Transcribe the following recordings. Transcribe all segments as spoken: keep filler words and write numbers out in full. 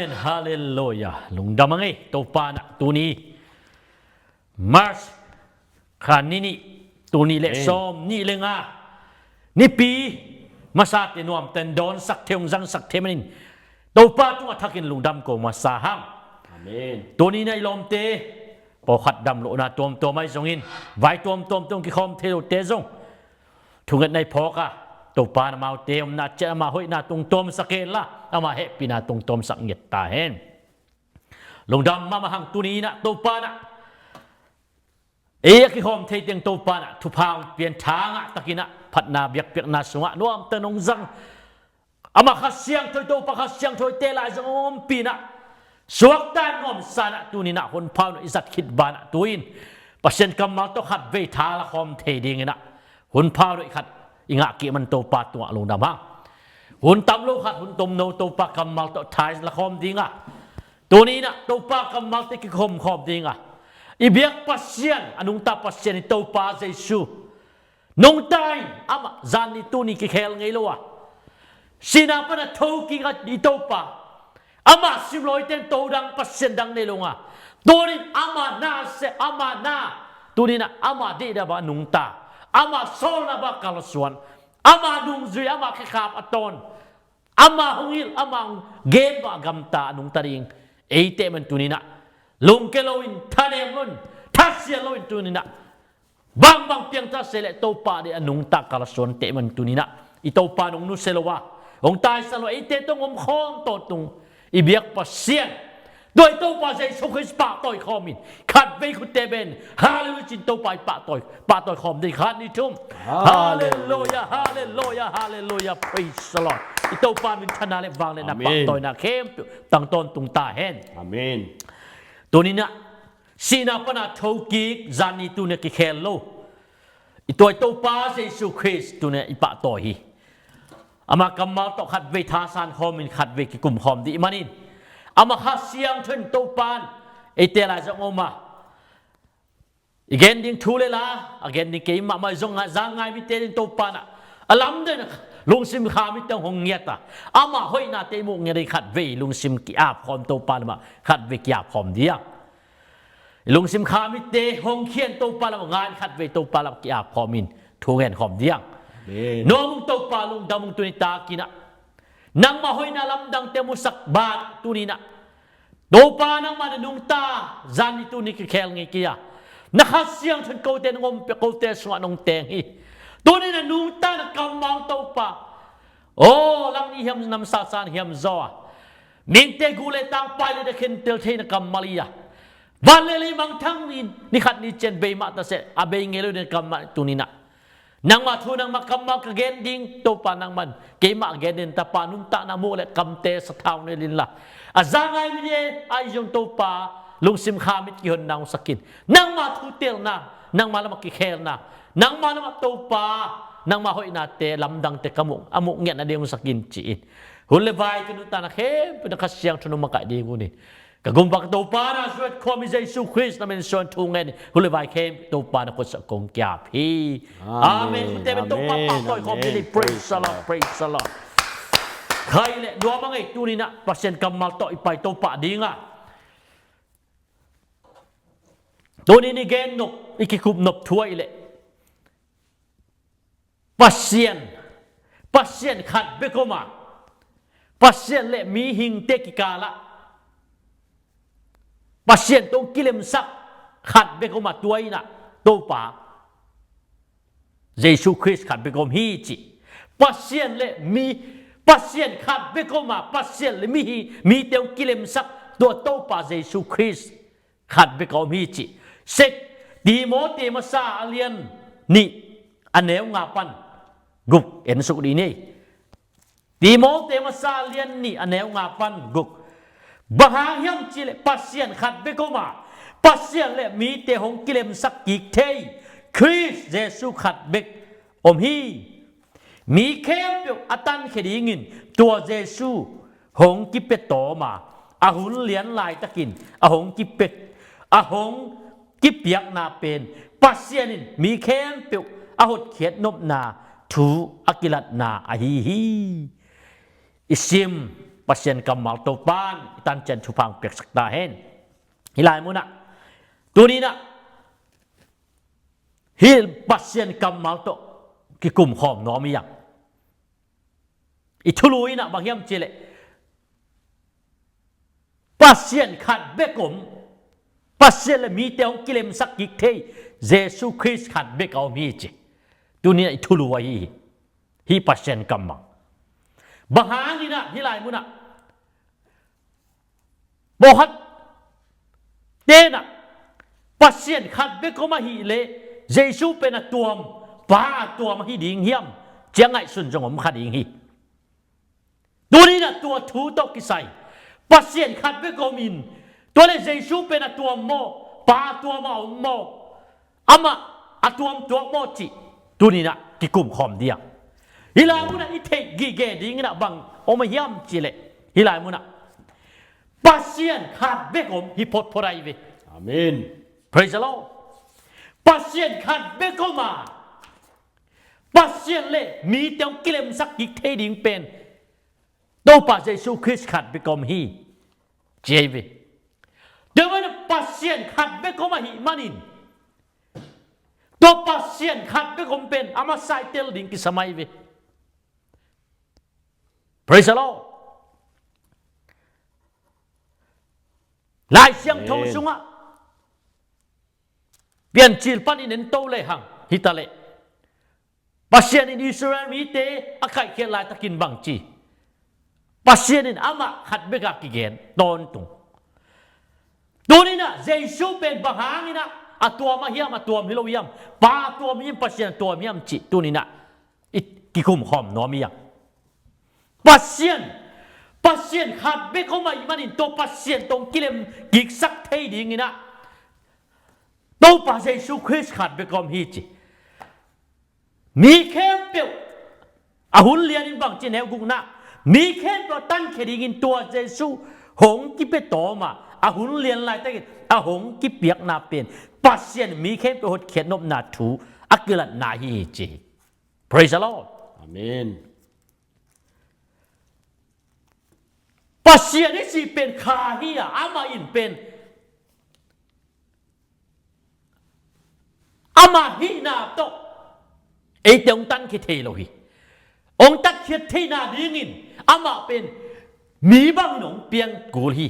Halleluia. Lungdam a ngei Topa in ah tuni March kha ni nih, tuni le sawm nih le nga nipi masate nuamten dawnsak thei hong zangsak thei manin Topa tungah thakin lungdam ko masa hang. Amen. Tuni in ah i lawmte pawlkhat dam lohna tuamtuam ahi zongin vai tuamtuam tawh kikhawm thei lote zong thungetna i phawk a, Topa in amaute omna ciat ama hoihna tungtawmsak hen la ama hehpihna tungtawmsak ngiat ta hen. Lungdam mahmah hang. Tuni in ah Topa in ah ei a kikhawm thei teng Topa in ah thupha hong pia in, tha ngah takin ah phatna biakpiakna sungah nuamten hong zang. Amah Kha Siangtho, Topa Kha Siangtho i teel lai zong hong ompih in ah suakta in nuamsa in ah tuni in ah hun pha uh i zat khit banah tu-in Pasian kammal tawh khatvei tha lakhawm thei dingin ah hun pha uh i khat i ngah kik man Topa tungah lungdam hang. Hun tam lo khat, hun tom lo Topa kammal tawh tha i lakhawm ding a, tuni in ah Topa kammalte kikhawmkhawm ding a, i biak Pasian, a nungta Pasian i Topa Jesu nungta in amah zan ni tuni kikhel ngei lo a, sihna pana thokik a i Topa, amah simlawite in to dang Pasian dang nei lo nga, tuni in amah na seh, amah na, tuni in ah amah deihna bang a nungta, amah sawlna bang a kalsuan, amah nungzui, amah khekhap a tawn, amah hong hilh, amah hong gen bang a gamta a nungta ding eite man tuni in ah lungke loin, thanem loin, thasiat loin tuni in ah bangbang piangthak se le Topa deih a nungta kalsuan te man tuni in ah i Topa nong nusia lo a, hong taisan lo a, eite tawh hong omkhawm tawntung i biak Pasian, tua i Topa Jesu Khrist pahtawi khawmin khatvei khutte ben halleluia cin Topa i pahtawi, pahtawi khawm ding. Khat, nih, thum. Halleluia, halleluia, halleluia. Praise the Lord. I Topa minthanna le vangliatna, pahtawina khempeuh tang tawntung ta hen. Amen. Tuni in ah sihna pana thokik zan ni tuni a kikhel lo i tua i Topa Jesu Khrist tuni a i pahtawi hi. Amah kammal tawh khatvei thasan khawmin khatvei kikum khawm dih manin amah Kha Siangtho in Topa in ei teel lai zong om a, i gen ding thu le la a gen ding kei mahmah zong a, za ngai mite ding Topa in ah a lamdang lungsim kha mite hong ngiat a, amah hoihnate i muh ngiat ding khatvei lungsim ki-ap khawm Topa lamah khatvei ki-ap khawm ding a, i lungsim kha mite hong khian Topa lamah ngan khatvei Topa lamah ki-ap khawmin thu ngen khawm ding a. Amen. Nuam ung Topa, lungdam ung. Tuni takin ah nangmah hoihna lamdangte musak banah tuni in ah Topa nangmah na nungta zan ni tuni kikhel ngei kei a, na Kha Siangtho in kote nong ompih, kote sungah nong teng hi. Tuni na nungta na kammal Topa, aw, langnih hiam, namsasa hiam zaw a, mihingte gu le tang, pai le na khentel thei na kammal hi a, van le lei mangthang in ni khat ni ciang bei mah ta seh, a bei ngei lo na kammal tuni in ah nangmah thu nangmah kammal ka gen ding Topa, nangmah in keimah a gen ding, Tapa nuntakna muh le kamte sathau nei inla, a za ngai mite ahi zong Topa lungsim kha mit kihonna hong sak in. Nangmah thu telna, nangmah lamah kikhelna, nangmah lamah Topa nangmah hoihnate lamdangte ka muh, a muh ngiatna ding hong sak in ci-in hun le vai ka nuntakna khempeuh na Kha Siangtho in hong makaih ding un in. Ka gumpa ka Topa Nazareth khuami Jesu Khrist na min suang thu ngen, hun le vai khempeuh Topa na khutsa kong ki-ap hi. Amen. Amen. Khute beng Topa pahtawi khawm ding hi. Praise the Lord. Praise the Lord. Khai le nuam a ngei tuni in ah Pasian kammal tawh i pai Topa ding a, tuni in i gen nop, i kikup nop thu ahih leh Pasian, Pasian khat bek om a, Pasian le mihingte kikal ah Pasian tawh kilemsak khat bek om a, tua in ah Topa Jesu Khrist khat bek om hi ci. Pasian le mi, Pasian khat bek om a, Pasian le mi hi, mite hong kilemsak tua Topa Jesu Khrist khat bek a om hi ci. Sek Timote masa a lian nih a neu nga pan guk en suk dih ni. Timote masa a lian nih a neu nga pan guk. Bang hang hiam cih leh Pasian khat bek om a, Pasian le mite hong kilemsak kik thei Khrist Jesu khat bek om hi. Mi khempeuh a tankhia dingin tua Jesu hong kipia tawm a, a hun lian laitakin a hong kipia, a hong kipiakna pen Pasian in mi khempeuh a hotkhiat nopna thu a kilatna ahi hi. I sim Pasian kammal Topa'n i tan ciang thupha hong piaksak ta hen. Hih lai munah tuni inah hih Pasian kammal tawh kikum khawm nuam hi hang. I thulu inah bang hiam cih leh Pasian khat bek om, Pasian le mite hong kilemsak kik thei Jesu Khrist khat bek a om hi ci. Tuni inah i thulu ahi hi. Hih Pasian kammal. Bang hang inah hih lai munah pawlkhat tenah Pasian khat bek om ahih leh Jesu pen a tuam, Pa a tuam ahi ding hiam ci a ngaihsun zong om kha ding hi. Tuni inah tua thu tawh kisai Pasian khat bek om in, tua le Jesu pen a tuam maw, Pa a tuam a om maw, amah a tuam tuak maw cih tuni inah kikum khawm ding. Hih lai munah i theih gige ding inah bang om a hiam cih leh hih lai munah Pasian khat bek om hi photphot ahi ve. Amen. Praise the Lord. Pasian khat bek om a, Pasian le mite hong kilemsak kik thei ding pen Topa Jesu Khrist khat bek om hi ci ahi ve. Tua manin Pasian khat bek om ahih manin tua Pasian khat bek om pen a masa i tel ding kisam ahi ve. Praise the Lord. Lai Siangtho sungah Piancil panin en to lehang hi ta leh Pasian in Israel mite a kaihkhiat laitakin bang ci? Pasian in amah khat bek a kigen tawntung. Tuni inah Jesu pen bang hang inah a tuam a hiam, a tuam hi lo hiam, Pa a tuam hiam, Pasian a tuam hiam cih tuni inah i kikum khawm nuam hi hang. Pasian, Pasian khat bek om ahih manin tua Pasian tawh hong kilem kiksak thei ding inah Topa Jesu Khrist khat bek om hi ci. Mi khempeuh a hun lianin bang ci, neu gukna, mi khempeuh a tankhia dingin tua Jesu hong kipia tawm a, a hun lian laitakin a hong kipiakna pen Pasian mi khempeuh hotkhiat nopna thu a kilatna hi ci hi. Praise the Lord. Amen. Pasian i cih pen kha hi a, amah in pen amah hihna tawh eite hong tankhia thei lo hi. Hong tatkhiat theihna dingin amah pen mi bangin hong piang kul hi.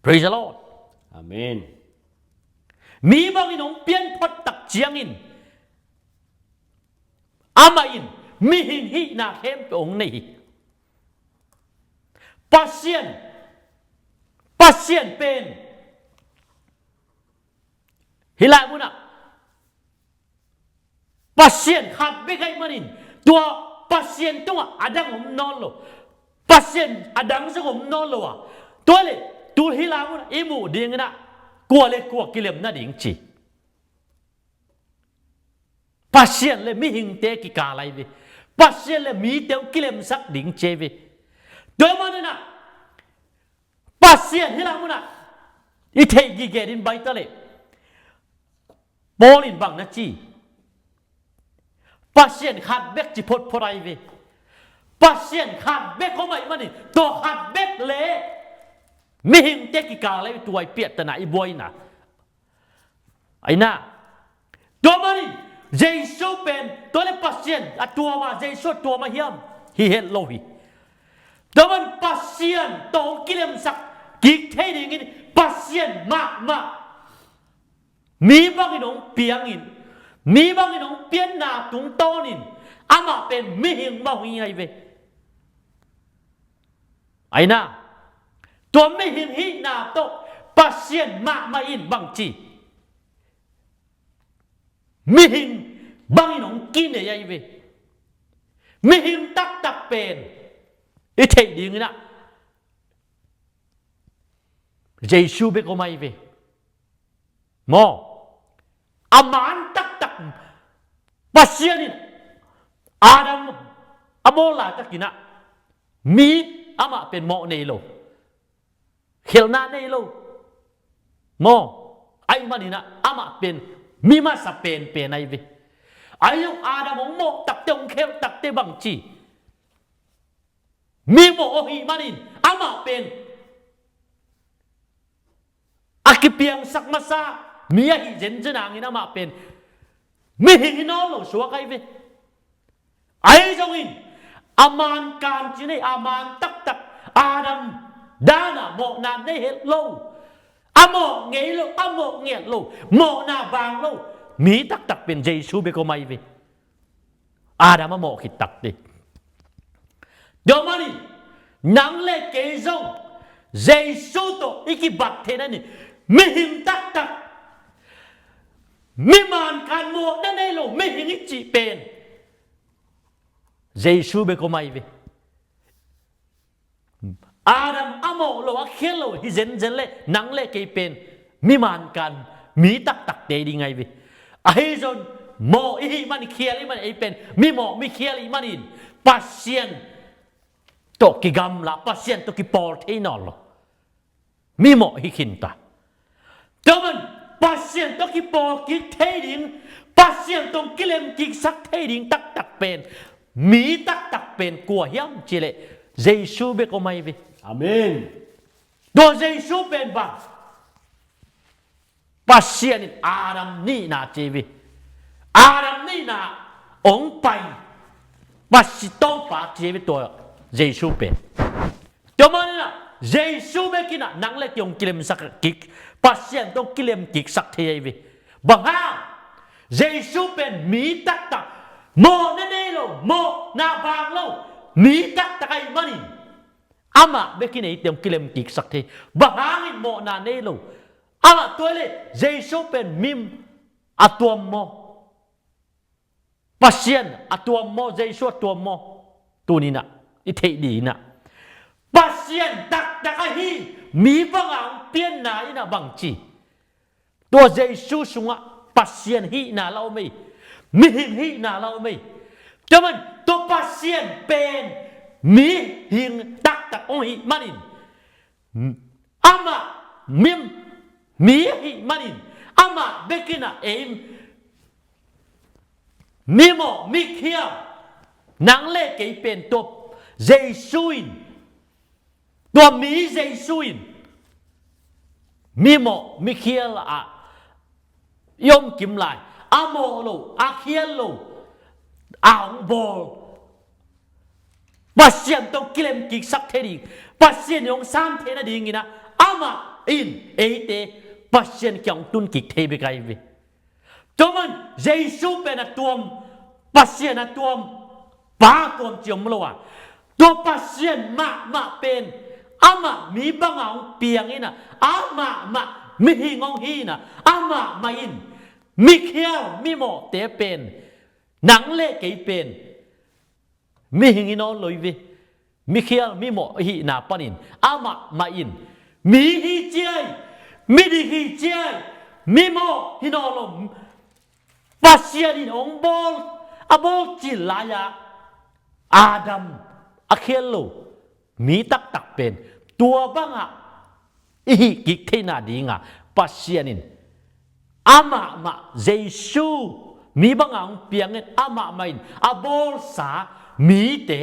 Praise the Lord. Amen. Mi bangin hong pian phot tak ciangin amah in mihing hihna khempeuh hong nei hi. Pasian, Pasian pen hih lai munah Pasian khat bek ahih manin tua Pasian tungah a dang om nawn lo, Pasian a dang zong om nawn lo a, tua le tu hih lai munah i muh ding inah kua le kua kilem nading ci. Pasian le mihingte kikal ahi ve. Pasian le mite hong kilemsak ding ci ahi ve. Tua manin ah Pasian hih lai munah i theih gige ding bai ta leh Paul in bang na ci? Pasian khat bek ci photphot ahi ve. Pasian khat bek om ahih manin tua khat bek le mihingte kikal ahi ve, tua i piahtana, i buaina. Aina, tua manin Jesu pen tua le Pasian a tuam a, Jesu a tuam a hiam hi het lo hi. Tua manin Pasian tawh hong kilemsak kik thei dingin Pasian mahmah mi bangin hong piangin, mi bangin hong pianna tungtawnin amah pen mihing mah hong hi ahi ve. Aina, tua mihing hihna tawh Pasian mahmah in bangci, mihing bangin hong kinei ahi ve. Mihing taktak pen i theih dingin ah Jesu bek om ahi ve. Maw, a man taktak Pasian in Adam a bawl laitakin ah mi amah pen mawh nei lo, khelhna nei lo. Maw, ahih manin ah amah pen mi masa penpen ahi ve. Ahi zong Adam hong mawh takte, hong khelh takte bangci, mi mawh ahih manin amah pen a kipiangsak masa mi ahi zenzen hangin amah pen mihing hi nawn lo suak ahi ve. Ahi zongin a mankan ci nei, a man taktak, Adam dan a mawhna nei het lo, a mawh ngei lo, a mawh ngiat lo, mawhna bang lo mi taktak pen Jesu bek om ahi ve. Adam a mawh khit takte. Tua manin nang le kei zong Jesu tawh i kibat theihna ni. Mihing taktak, mi mankan, mawhna nei lo mihing i cih pen Jesu bek om ahi ve. Adam a mawh lo, a khial lo hi zenzen le nang le kei pen mi mankan, mi taktakte ding ahi ve. Ahi zong mawh i hih manin, khial i hih manin, ei pen mi mawh mi khial i hih manin Pasian tawh kigamla, Pasian tawh kipawl thei nawn lo mi mawh hi khin ta. Tua man Pasian tawh kipawl kik thei ding, Pasian tawh kilem kiksak thei ding taktak pen, mi taktak pen kua hiam cih leh Jesu bek om ahi ve. Amen. Tua Jesu pen bang, Pasian in Adam nihna ci hi ve. Adam nihna hong pai Pasian Topa ci hi ve tua Jesu pen. Tua manin ah Jesu bek in ah nang le kei hong kilemsak kik, Pasian tawh kilem kiksak thei ahi ve. Bang hang? Jesu pen mi taktak, mawhna nei lo, mawhna bang lo mi taktak ahih manin amah bek in eite hong kilem kiksak thei. Bang hangin mawhna nei lo? Amah tua leh Jesu pen mi a tuam maw? Pasian a tuam maw, Jesu a tuam maw? Tuni-in ah i theih ding in ah Pasian taktak ahi mi banga hong pianna in ah bangci, tua Jesu sungah Pasian hihna la om ei, mihing hihna la om ei. Tua man tua Pasian pen mihing taktak hong hih manin, amah mi, mi ahih manin amah bek in ah ei mimawh mikhial, nang le kei pen tua Jesu in, tua mi Jesu in mimawh mikhial ah i om kim lai, a mawh lo, a khial lo a hong bawl, Pasian tawh kilem kiksak thei ding, Pasian in hong san theih nadingin ah amah in eite Pasian kiang hong tun kik thei bek ahi ve. Tua man Jesu pen a tuam, Pasian a tuam, Pa tuam ci om lo a, tua Pasian mahmah pen amah mi banga hong piang in ah, amah mah mihing hong hi in ah, amah mah in mikhial mimawhte pen, nang le kei pen mihing hi nawn lo hi ve. Mikhial mimawh i hihna panin amah mah in mi hi ciai, midik hi ciai, mimawh hi nawn lo. Pasian in hong bawl, a bawl cil lai-a Adam a khial lo mi taktak pen tua bangah i hih kik theihna dinga Pasian in amah mah Jesu mi banga hong piangin amah mah in a bawlsa mite,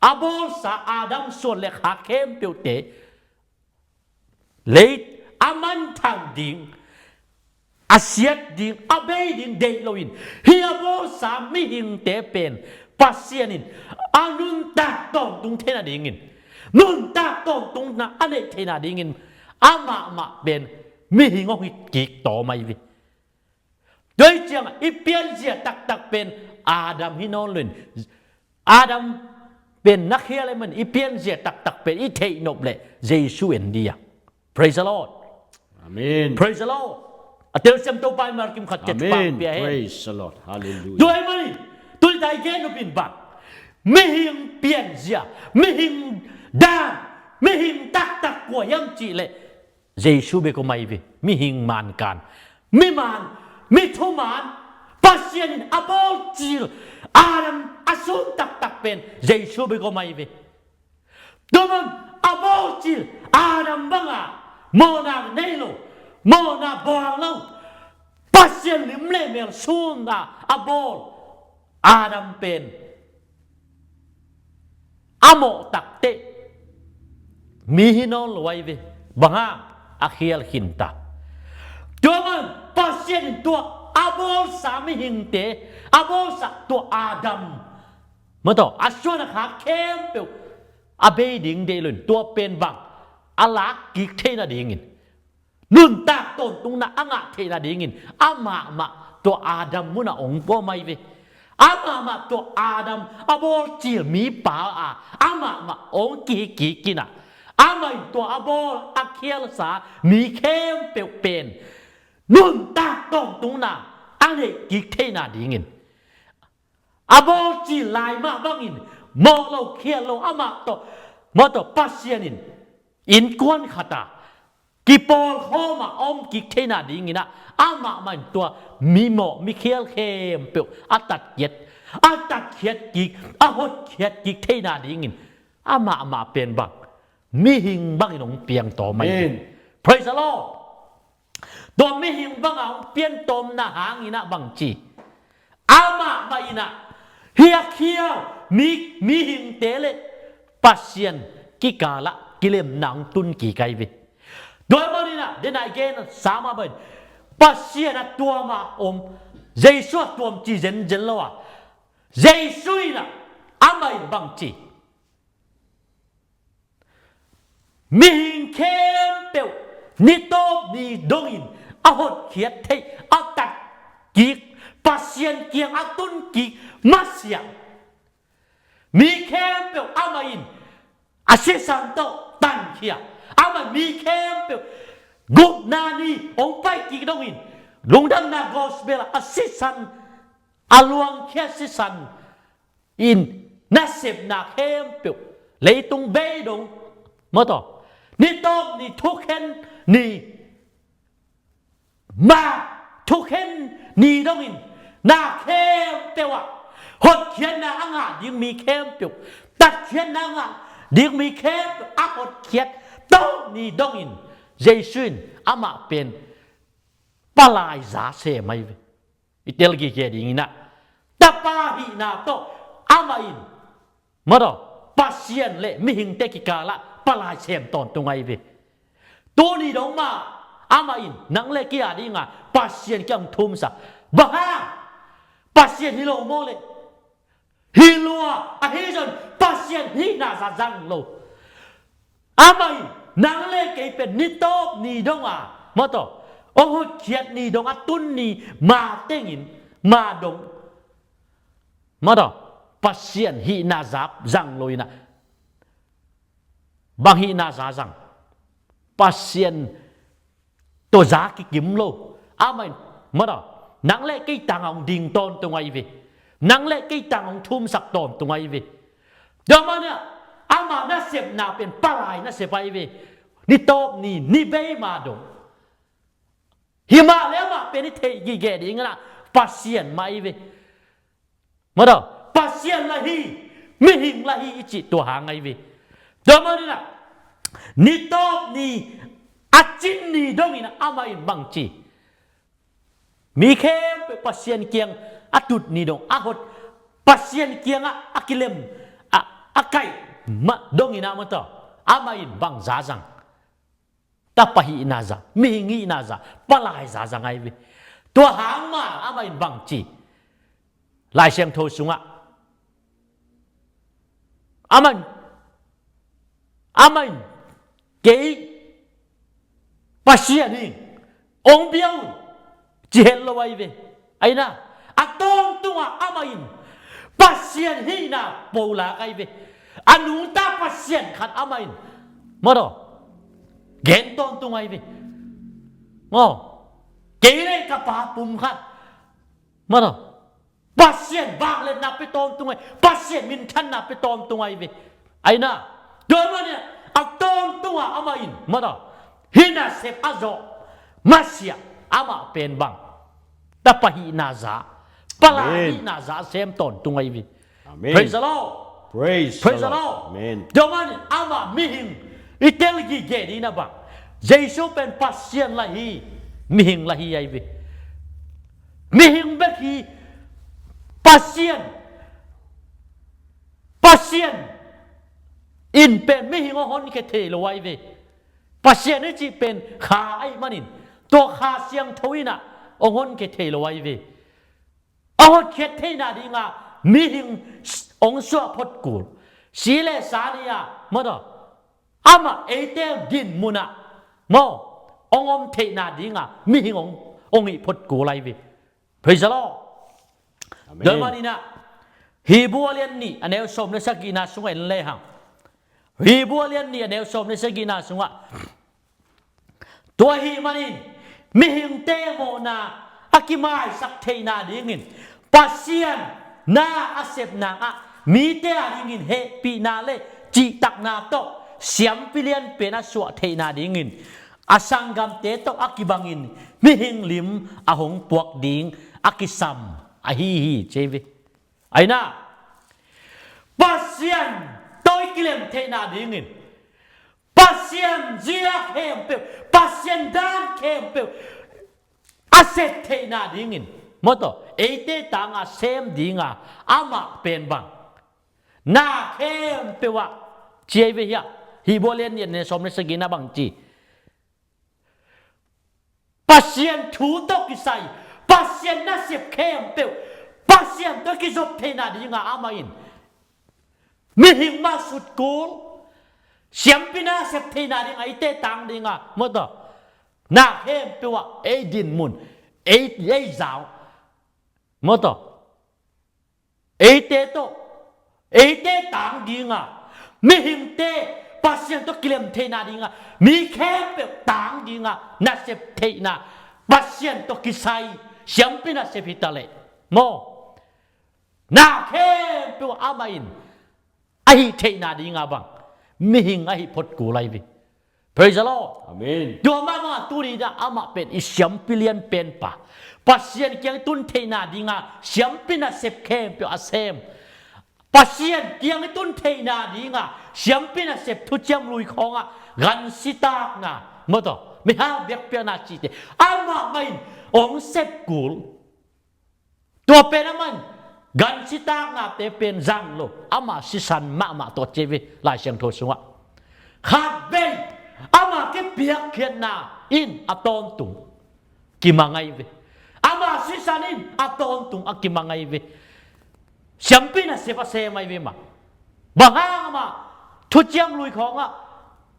a bawlsa Adam suan le kha khempeuhte lei a manthang ding, a siat ding, a bei ding deih loin, hih a bawlsa mihingte pen Pasian in a nuntak tawntung theih nadingin, nuntak tawntungna a neih theih nadingin amah mah pen mihing hong hi kik tawm ahi ve. Tua hi ciangah i pianzia taktak pen Adam hi nawn loin, Adam pen na khial ahih manin i pianzia taktak pen i theih nop leh Jesu en ding a. Praise the Lord. Amen. Praise the Lord. A telsiam Topa in mimal kim khat kiang thupha pia hen. Praise the Lord. Hallelujah. Tua ahih manin tuni-a i gen nop in bang, mihing pianzia, mihing dan, mihing taktak kua hiam cih leh Jesu bek om ahi ve. Mihing mankan, mi man, mi thuman, Pasian in a bawl cil, Adam a sun taktak pen Jesu bek om ahi ve. Tua man a bawl cil Adam banga mawhna nei lo, mawhna buang lo, Pasian lim le mel suna a bawl Adam pen a mawh takteh mi hi nawn lo ahi ve. Bang hang? A khial khinta. Tua man Pasian in tua a bawlsa mihingte, a bawlsa tua Adam, mataw, a suan a khak khempeuh a bei ding deih lo in, tua pen bang a lak kik theih nadingin, nuntak tawntungna a ngah theih nadingin, amahmah tua Adam munah hong pawm ahi ve. Amahmah tua Adam a bawlcil mipa a, amahmah hong kihik kik in a, amah in tua a bawl a khialsa mi khempeuh pen nuntak tawntungna a neih kik theih nadingin, a bawlcil lai mah bangin mawh lo khial lo amah tawh, mawh tawh Pasian in innkuan khat a kipawlkhawm a om kik theih nadingin a, amahmah in tua mi mawh mi khial khempeuh a tatkhiat, a tatkhiat kik, a hotkhiat kik theih nadingin, amahmah pen bang mihing bangin hong piangtawm ahi. Amen. Praise the Lord. Tua mihing banga hong piangtawmna hangin a bang ci? Amahmah in a, hih a khial mi, mihingte le Pasian kikalah kilemna hong tun kik ahi ve. Tua ahih manin a, den a i gen sa mah bangin, Pasian a tuam a om, Jesu a tuam ci zenzen lo a, Jesu in a, amah in bang ci? Mihing khempeuh ni tawp ni dongin a hotkhiat theih, a tat kik, Pasian kiang a tun kik masiah mi khempeuh amah in a sisan tawh tankhia, amah mi khempeuh gupna ni hong pai kik dongin, lungdamna gospel a sisan, a luangkhia sisan in nasepna khempeuh, leitung bei dong, mawh tawh, ni tawp ni, thukhen ni, ma thukhen ni dongin, na khempeuh ah hotkhiatna a ngah ding mi khempeuh, tatkhiatna a ngah ding mi khempeuh a hotkhiat tawp ni dongin, Jesu in amah pen palai za sem ahi ve. I tel gige dingin a, Tapa hihna tawh amah in, mawh tawh, Pasian le mihingte kikalah palai sem tawntung ahi ve. Tuni dong mah amah in nang le kei a dinga Pasian kiang thumsak. Bang hang? Pasian hi lo maw le? Hi lua, ahi zong Pasian hihna za zang lo. Amah in nang le kei pen ni tawp ni dong a, mawh tawh, hong hotkhiat ni dong a tun ni ma tengin, ma dong, mawh tawh, Pasian hihna za zang lo in a, bang hihna za zang? Pasian tawh za kikim lo. Amah in, mawh tawh, nang le kei tangah hong ding tawntung ahi ve. Nang le kei tangah hong thumsak tawntung ahi ve. Tua manin a, ama nasepna pen palai nasep ahi ve. Ni tawp ni, ni bei ma dong. Hi mah le amah pen i theih gige dingin a, Pasian mah ahi ve. Mawh tawh, Pasian la hi, mihing la hi i cih tua hang ahi ve. Tua manin a, ni tawp ni, a cin ni dongin amah in bang ci? Mi khempeuh Pasian kiang a tut ni dong, a hot, Pasian kiangah a kilem, a, a kaih mah dongin a, mawh tawh, amah in bang za zang? Tapa hihna za, mihing hihna za, palai za zang ahi ve. Tua hang mah amah in bang ci? Lai Siangtho sungah amah in, amah in, kei Pasian hi, hong bia un, ci het lo ahi ve. Ahi na, a tawntungah amah in Pasian hihna polak ahi ve. A nungta Pasian khat amah in, mawh tawh, gen tawntung ahi ve. Aw, kei le ka pa pum khat, mawh tawh, Pasian vangliatna pia tawntung ahi, Pasian minthanna pia tawntung ahi ve. Ahi na, tua manin a, a tawntungah amah in, mawh tawh, hih nasep a zawh masiah, amah pen bang? Tapa hihna za, palai, amen, hihna za sem tawntung ahi ve. Amen. Praise the Lord. Praise, praise the Lord. Amen. Tua manin amah mihing i tel gige dingin a bang? Jesu pen Pasian la hi, mihing la hi ahi ve. Mihing bek hi, Pasian, Pasian in pen mihing hong honkhia thei lo ahi ve. Pasian i cih pen Kha ahih manin, tua Kha Siangtho in ah hong honkhia thei lo ahi ve. A hotkhiat theihna dinga mihing hong suah phot kul. Si le sa ni-a maw taw, amah eite dinmun ah maw, hong om theihna dinga mihing hong, hong hih phot kul ahi ve. Praise the Lord. Amen. Tua ahih manin ah Hebrew a lian nih a neu sawm le sagihna sungah en lehang, Hebrew a lian nih a neu sawm le sagihna sungah, tua ahih manin mihingte mawhna a kimaisak theihna dingin Pasian na a sepna ah mite a dingin hehpihna le cihtakna tawh siampi lianpen a suah theihna dingin a sanggamte tawh a kibangin mihing lim a hong puak ding a kisam ahi hi, ci hi ve. Aina, Pasian tawh i kilem theihna dingin, Pasian zia khempeuh, Pasian dan khempeuh a sep theihna dingin, maw taw, eite tanga sem dinga amah pen bang, na khempeuh ah, ci hi ve hiah, Hebrew a lian nih a neu sawm le sagihna bang ci, Pasian thu tawh kisai, Pasian nasep khempeuh, Pasian tawh kizop theihna dinga amah in mihing mah sut kul, siampi na sep theihna dinga, eite tang dinga, maw taw, na khempeuh ah ei dinmun, ei, ei zau, maw taw, eite tawh, eite tang dinga, mihingte Pasian tawh kilem theihna dinga, mi khempeuh tang dinga nasep theihna, Pasian tawh kisai siampi nasep hi ta leh, maw, na khempeuh amah in a hih theihna dinga bang, mihing a hih phot kul ahi ve. Praise the Lord. Amen. Tua mah banga tuni-in ah amah pen i siampi lianpen pa, Pasian kiang i tun theihna dinga siampi nasep khempeuh a sem, Pasian kiang i tun theihna dinga siampi nasep, thuciam lui khawngah gansitakna, maw taw, mihau biakpiakna cihte amah mah in hong sep kul. Tua pen amah in gansitaknate pen zang lo, ama sisan mahmah tawh, ci hi ve Lai Siangtho sungah. Khat vei, ama kipiakkhiatna in a tawntung kimang ahi ve. Ama sisan in a tawntung a kimang ahi ve. Siampi nasep a sem ahi ve mah. Bang hang, ama thuciam lui khawngah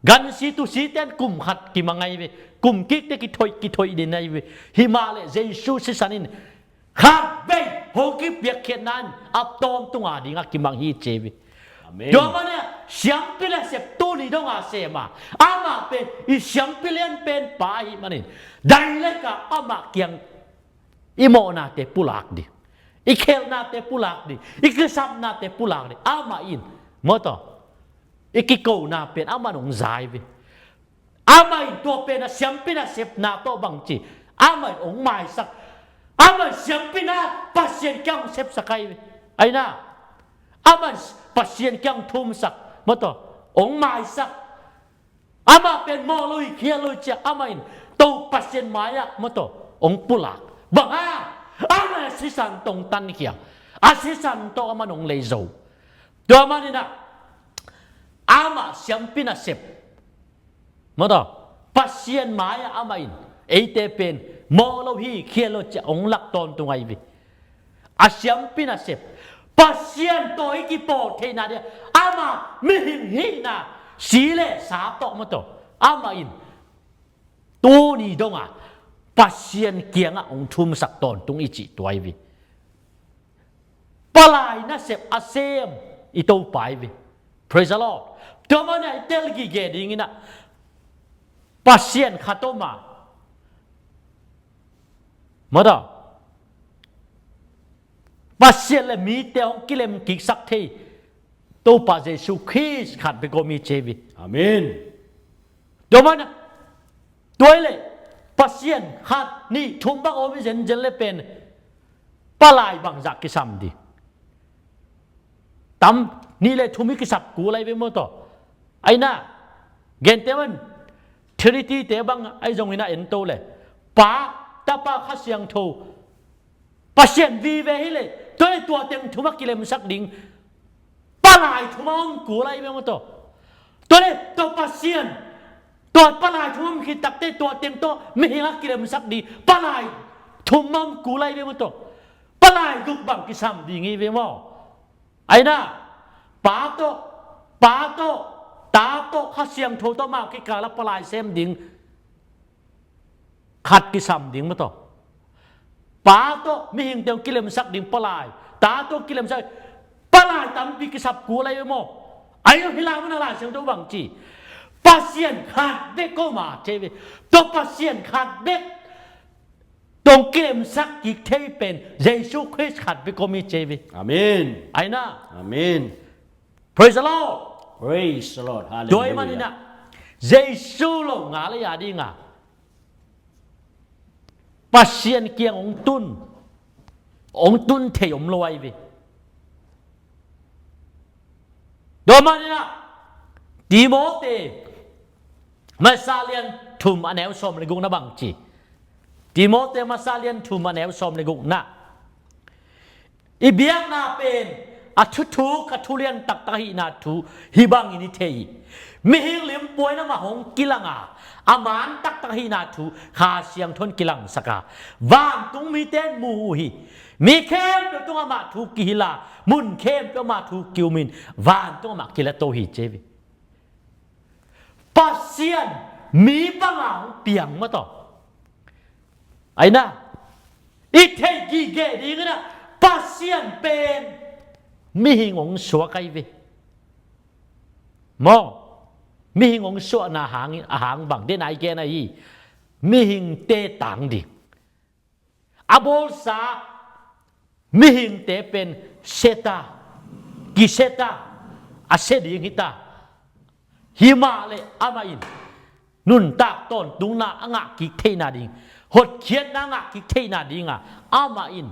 gansi tusite in kum khat kimang ahi ve. Kum kikte kithoih, kithoih den ahi ve. Himahleh Jesu sisan in khat vei hong kipiakkhiatna in a tawntung a dinga kimang hi, ci hi ve. Amen. Tua manin ah siampi nasep tuni donga sem a, amah pen i siampi lianpen pa ahih manin, dailek a amah kiang i mawhnate pulak ding, i khelhnate pulak ding, i kisapnate pulak ding, amah in, maw taw, i kikona pen amah in hong za hi ve. Amah in tua pen a siampi nasepna tawh bang ci, amah in hong maisak. Amah in siampi na Pasian kiang hong sepsak ahi ve. Aina, amah in Pasian kiang hong thumsak, maw taw, hong maisak. Amah pen mawh lo hi, khial lo hi ci-a amah in Topa Pasian mai-ah, maw taw, hong pulak. Bang hang? Amah in a sisan tawh hong tankhia, a sisan tawh amah in hong lei zo. Tua manin ah amah siampi nasep, maw taw, Pasian mai-ah amah in eite pen mawh lo hi, khial lo hi ci-a hong lak tawntung ahi ve. A siampi nasep, Pasian tawh i kipawl theihna dingin ama mihing hihna, si le sa tawh, maw taw, amah in tuni donga Pasian kiangah hong thumsak tawntung i cih tua ahi ve. Palai nasep a sem i Topa ahi ve. Praise the Lord. Tua manin ah i tel gige dingin ah Pasian khat om a, maw taw, Pasian le mite hong kilemkiksak thei Topa Jesu Khrist khat bek om hi, ci hi ve. Amen. Tua manin ah, tua hi leh Pasian khat, nih, thum bang om hi zenzen leh pen palai bangzah kisam ding? Tam, nih le thum hi kisap kul ahi ve, maw taw. Aina, gente man, Trinity-te bang ahi zongin ah en to leh, Pa, Tapa, Kha Siangtho, Pasian vive hi leh, tua leh tua teng thum a kilemsak ding palai thum a om kul ahi ve, maw taw. Tua le, tua Pasian, tua palai thum om khit takte tua teng tawh mihing a kilemsak ding palai thum om kul lai ve maw tua. Palai guk bang kisam ding hi ve maw. Aina, Pa tawh, Pa tawh, Ta tawh, Kha Siangtho tawh amau kikal ah palai sem ding khat kisam ding maw tawh. Pa tawh mihingte hong kilemsak ding palai, Ta tawh kilemsak palai tampi kisap kul lai ve maw. Aina hi lai maw na Lai Siangtho bang ci. Pasian khat bek om a ci ve. Tua Pasian khat bek tawh kilemsak kik thei pen Jesu Khrist khat bek om hi ci ve. Amen. Aina. Amen. Praise the Lord. Praise the Lord. Hallelujah. Tua ahih manin ah Jesu lo ngal a ding a Pasian kiang hong tun, hong tun thei om lo ahi ve. Tua ahih manin ah Timote masa lian thum a neu sawm le gukna bang ci. Timote masa lian thum a neu sawm le gukna. I biakna pen a thuthuk a thulian taktak ahihna thu hih bangin i thei hi. Mihing limpuai in amah hong kilang a, a man taktak ahihna thu Kha Siangtho in kilangsak a, vantung mite in mu uh hi. Mi khempeuh tungah amah thu kihilh a, mun khempeuh amah thu ki-umin vantung amah kilato hi ci hi. Pasian mi banga hong piang maw tawh. Aina, i theih gige dingin ah Pasian pen mihing hong suak ahi ve. Maw, mihing hong suahna hangin, a hang bang den ai gen ahi, mihingte tang ding. A bawlsa mihingte pen seta, kiseta, a se ding hita. Himah le amah in nuntak tawntungna a ngah kik theihna ding, hotkhiatna a ngah kik theihna dinga amah in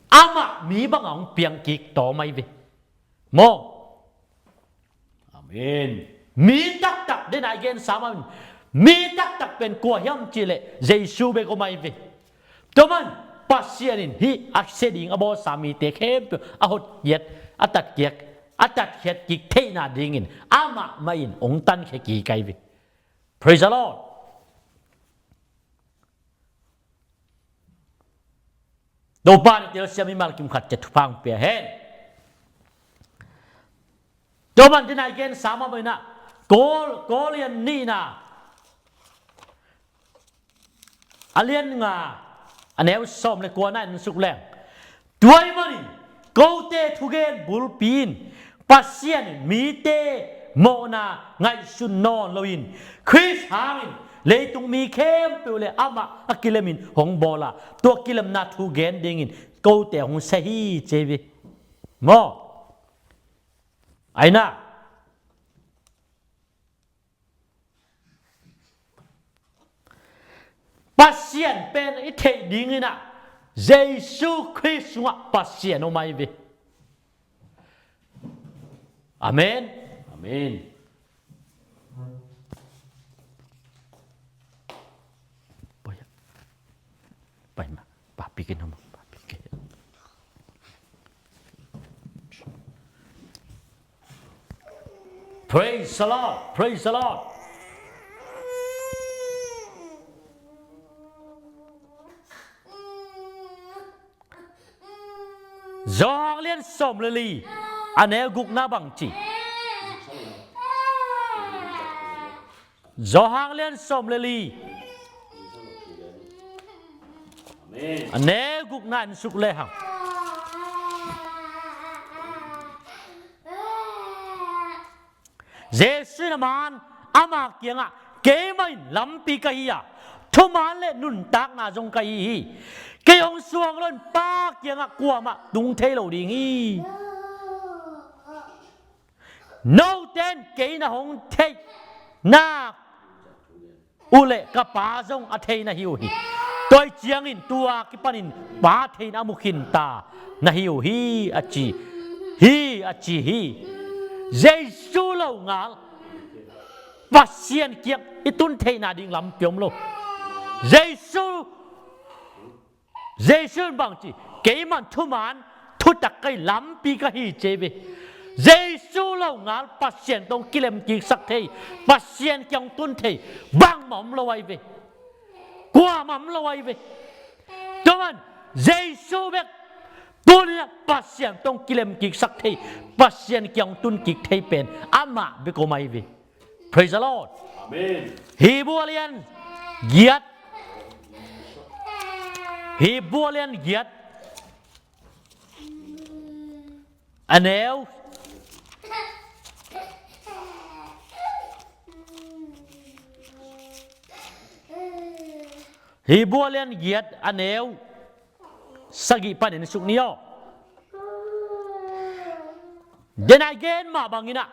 amah mi banga hong piang kik tawm ahi ve. Maw. Amen. Mi taktak, den a i gensa mah in, mi taktak pen kua hiam cih leh Jesu bek om ahi ve. Tua man Pasian in hih a se ding a bawlsa mite khempeuh a hotkhiat, a tatkhiat, a tatkhiat kik theihna dingin amah mah in hong tankhia kik ahi ve. Praise the Lord. Topa in telsiam mimal kimkhat ciat thupha hong pia hen. Tua man den a i gensa mah bang in ah, Kawl, Kawl lian nihna a lian nga a neu sawm le kuana in suk leng. Tua ahih manin kote thugen bulpi in Pasian in mite mawhna ngaihsun nawn loin Khrist hangin leitung mi khempeuh le amah a kilemin hong bawl a, tua kilemna thu gen dingin kote hong sia hi ci hi. Maw. Aina. Pasian pen i theih dingin ah Jesu Khrist sungah Pasian om ahi ve. Amen. Amen. Pai ma, papi ke nama, papi ke. Praise the Lord. Praise the Lord. Johan lian sawm le li a neu gukna bang ci. Johan lian sawm le li a neu gukna in suk le hang. Jesu in a man ama kiangah, keimah in lampi ka hi a, thuman le nuntakna zong ka hi hi. Kei hong suang loin Pa kiangah kuamah tung thei lo ding hi. Note in kei na hong theih nak uh leh ka Pa zong a thei na hi uh hi. Tua ahih ciangin tua kipanin Pa theihna a mu khinta na hi uh hi a ci hi, a ci hi. Jesu lo ngal Pasian kiang i tun theihna ding lampi om lo. Jesu Jesu in bang ci, keimah in thuman thutak ka hi, lampi ka hi ci hi ve. Jesu lo ngal Pasian tawh hong kilemkiksak thei, Pasian kiang hong tun thei bangmah om lo ahi ve. Kuamah om lo ahi ve. Tua man Jesu bek tuni-in ah Pasian tawh hong kilemkiksak thei, Pasian kiang hong tunkik thei pen amah bek om ahi ve. Praise the Lord. Amen. Hebrew a lian giat, Hebrew a lian giat, a neu, Hebrew a lian giat, a neu sagih panin en suk ni aw. Denai gen mah bangin ah,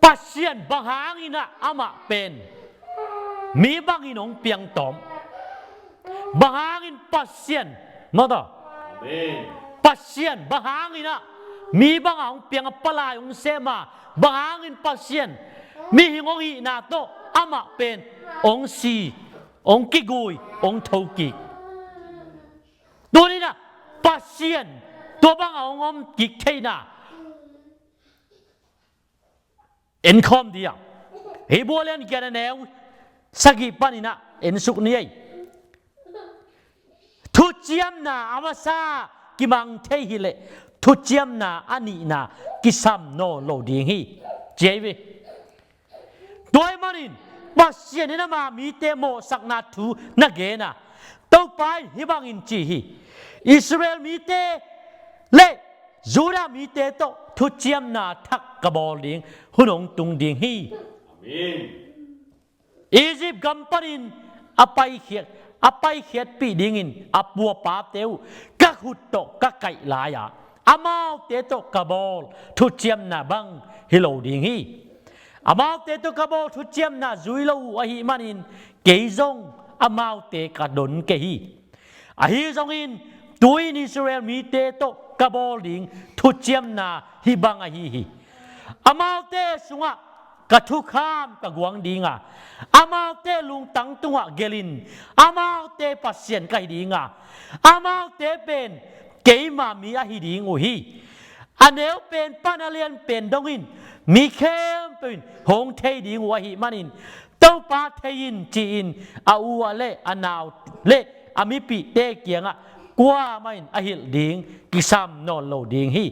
Pasian bang hangin ah amah pen mi bangin hong piangtawm? Bang hangin Pasian, maw taw? Amen. Pasian bang hangin ah mi bangah hong piang a, palai hong sem a, bang hangin Pasian mihing hong hihna tawh amah pen hong si, hong kigui, hong thokik? Tuni-in ah Pasian tua bangah hong om kik theihna en khawm ding a, Hebrew a lian giat, a neu sagih panin ah en suk ni ei. Thuciamna a masa kimang thei hileh thuciamna a nihna kisam nawn lo ding hi, ci ahi ve. Tua ahih manin Pasian in ama mite mawhsakna thu na gen a, Topa in hih bangin ci hi: Israel mite le Judah mite tawh thuciamna thak ka bawl ding hun hong tung ding hi. Amen. Egypt gam panin a paikhiat, a paikhiatpih dingin a pu a pate uh ka khut tawh ka kaih lai-a, amaute tawh ka bawl thuciamna bang hi lo ding hi. Amaute tawh ka bawl thuciamna zui lo uh ahih manin kei zong amaute ka don kei hi. Ahi zongin tu-in Israel mite tawh ka bawl ding thuciamna hih bang ahi hi. Amaute sungah ka thukham ka guang ding a, amaute lungtang tungah gelhin amaute Pasian ka hi ding a, amaute pen keima mi ahi ding uh hi. A neu pen pan a lian pen dongin mi khempeuh in hong thei ding uh ahih manin, Topa thei in, ci-in a u ah le a nau le a mipihte kiangah kuamah in a hilh ding kisam nawn lo ding hi.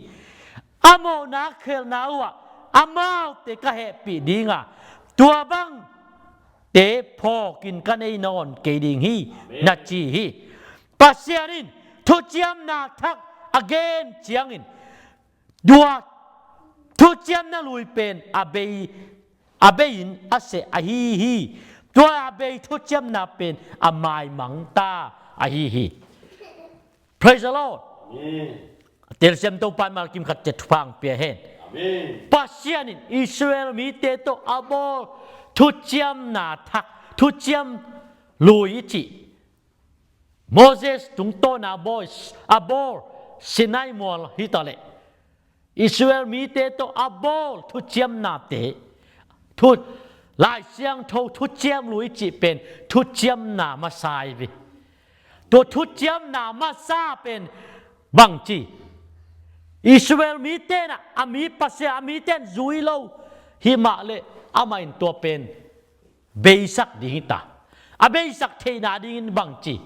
A mawhna khelhna uhah amaute ka hehpih ding a, tua bangte phawkin ka nei nawn kei ding hi, Amen, na ci hi. Pasian in thuciamna thak a gen ciangin tua thuciamna lui pen a bei, a bei-in a seh ahi hi. Tua a bei thuciamna pen a maimang ta ahi hi. Praise the Lord. Amen. Telsiam Topa in malkim khat ciat thupha hong pia hen. Amen. Pasian in Israel mite tawh a bawl thuciamna thak, thuciam lui i cih, Moses tungtawna a bawl, a bawl Sinai mual hi ta leh, Israel mite tawh a bawl thuciamnate, thu, Lai Siangtho thuciam lui i cih pen thuciamna masa hi ve. Tua thuciamna masa pen bangci, Israel mite in ah a mi Pasian, a mite in zui lo hi mah leh amah in tua pen beisak ding hi ta. A beisak theihna dingin bangci,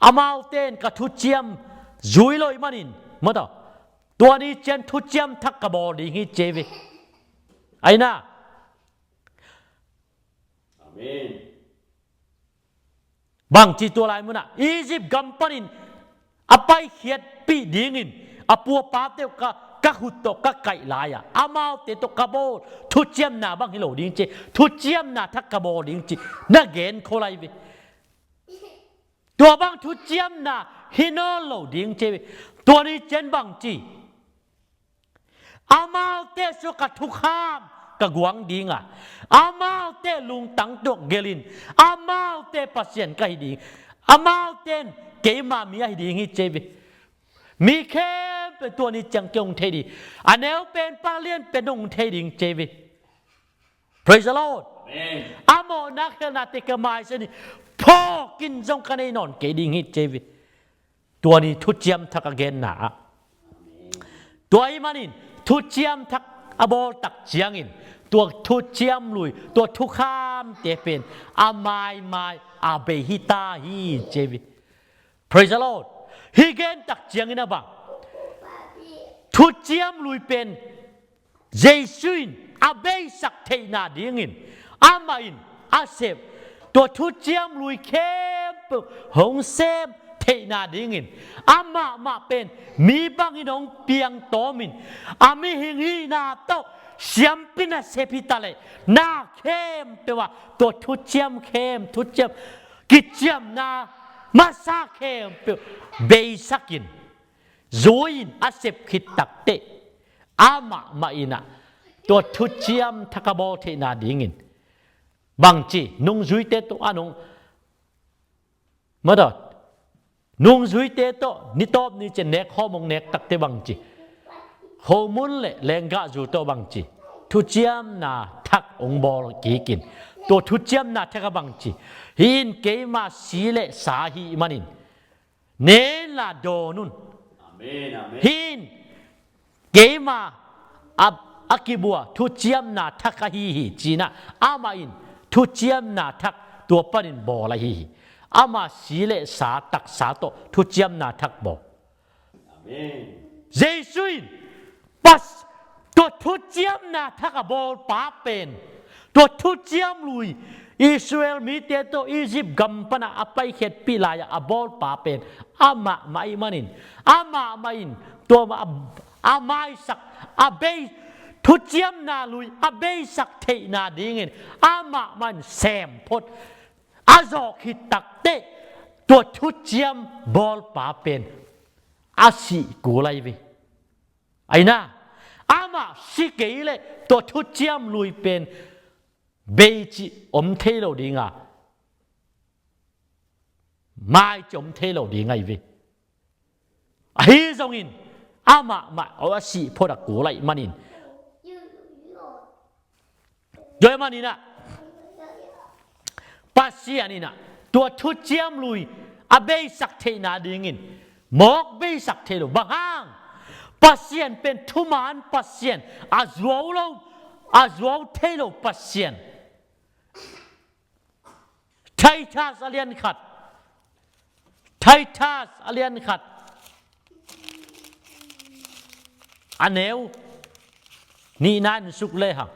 amaute in ka thuciam zui lo ahih manin, maw taw, tua ni ciang thuciam thak ka bawl ding hi, ci hi ve. Aina. Amen. Bangci tua lai munah Egypt gam panin a paikhiatpih dingin a pu a pate uh ka, ka khut tawh ka kaih lai-a, amaute tawh ka bawl thuciamna bang hi lo ding, ci, thuciamna thak ka bawl ding, ci, na gen khol lai ve. Tua bang thuciamna hi nawn lo ding, ci ve. Tua ni ciang bangci, amaute sungah ka thukham ka guang ding a, amaute lungtang tungah gelhin amaute Pasian ka hi ding, amaute in keima mi ahi ding hi, ci ve. Mi khempeuh tua ni ciang kei hong thei ding, a neu pen pan a lian pen hong thei ding, ci ve. Praise the Lord. Amen. A mawhna khelhnate ka mai sen hi, phawkin zong ka nei nawn kei ding hi, ci ve. Tua ni thuciam thak a genna ah, Tua ahih manin thuciam thak a bawl tak ciangin tua thuciam lui, tua thukhamte pen a maimai a bei hi ta hi, ci hi. Praise the Lord. Hih gen tak ciangin a bang, thuciam lui pen Jesu in a beisak theihna dingin, amah in a sep tua thuciam lui khempeuh hong sem theihna dingin, amah mah pen mi bangin hong piangtawmin, a mihing hihna tawh siampi nasep hi ta leh, na khempeuh ah tua thuciam khem, thuciam kiciamna masa khempeuh beisakin, zui-in a sep khit takteh, amah mah in ah tua thuciam thak a bawl theihna dingin, bangci, nungzuite tawh a nung, madaw, nungzuite tawh ni tawp ni ciang nek khawm hong nek takteh bangci, khomun le lenggahzu tawh bangci, thuciamna thak hong bawl kikin, tua thuciamna thak ah bangci, hih in keima si le sa ahih manin, ne inla dawn un. Amen, amen. Hih in keima a, a kibua thuciamna thak ahi hi, ci-in ah amah in thuciamna thak tua panin bawl ahi hi. Ama si le sa taksa tawh thuciamna thak bawl. Amen. Jesu in pas, tua thuciamna thak a bawlpa pen, tua thuciam lui Israel mite tawh Egypt gam panah a paikhiatpih lai-ah a bawlpa pen amah mah ahih manin, amah mah in tua a, a maisak, a bei, thuciamna lui a beisak theihna dingin amah mah in sem phot a zawh khit takteh, tua thuciam bawlpa pen a sih kul ahi ve. Aina, amah si kei leh tua thuciam lui pen bei cih om thei lo ding a, mai cih om thei lo ding ahi ve. Ahi zongin amah mah a sih phot a kul ahih manin, tua ahih manin ah Pasian in ah tua thuciam lui a beisak theihna dingin mawk beisak thei lo. Bang hang? Pasian pen thuman Pasian, a zuau lo, a zuau thei lo Pasian. Titus a lian khat, Titus a lian khat, a neu nihna en suk lehang.